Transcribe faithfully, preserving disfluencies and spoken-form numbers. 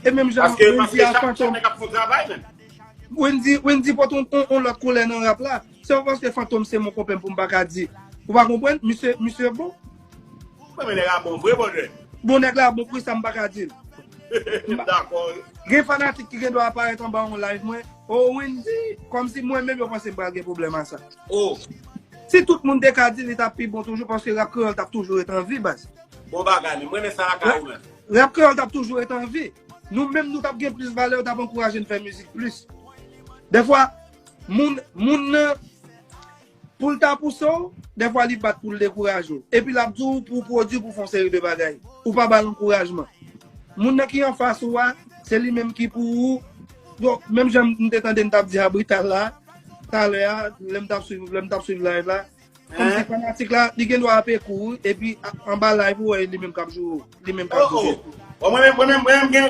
E menm jan Wendy a Fantom. Wendy, Wendy pote yon, yon, yon lòt koulè nan rap la. Se pa paske Fantom se mon konpè m pou m pa ka di. Ou pa konprann? Misye, misye bon. Mwen, men nèg la bon vre, bon nèg. Bon, nèg la bon, pou sa m pa ka di l. Dakò. Gen fanatik ki gen dwa aparèt anba yon live mwen. Oh, Wendy, kòmsi mwen menm yo panse m pral gen pwoblèm a sa. Oh, Si tout moun te ka di, li t ap pi bon toujou, paske rap kreyòl t ap toujou ret an vi, baz. Bon bagay, men mwen renmen sa lakay ou menm. Rap kreyòl t ap toujou ret an vi. Nou menm, nou t ap gen plis valè, yo t ap ankouraje n fè mizik plis. Dèfwa, moun, moun nan, pou l ta pouse w, dèfwa li bat pou l dekouraje w. Epi l ap di w pou w pwodui, pou w fè yon seri de bagay. Ou pa ba l ankourajman. Moun nan ki anfas ou a, se li menm ki pou ou. Donk, menm jan m te tande n t ap di a Brital la, talè a, lè m t ap swiv, lè m t ap swiv live la, kòmsi fanatik la, li gen dwa ape kouri, epi a- anba live ou wè li menm k ap joure, li menm k ap Oh, joure. oh. Bon, mwen menm, mwen menm, mwen menm gen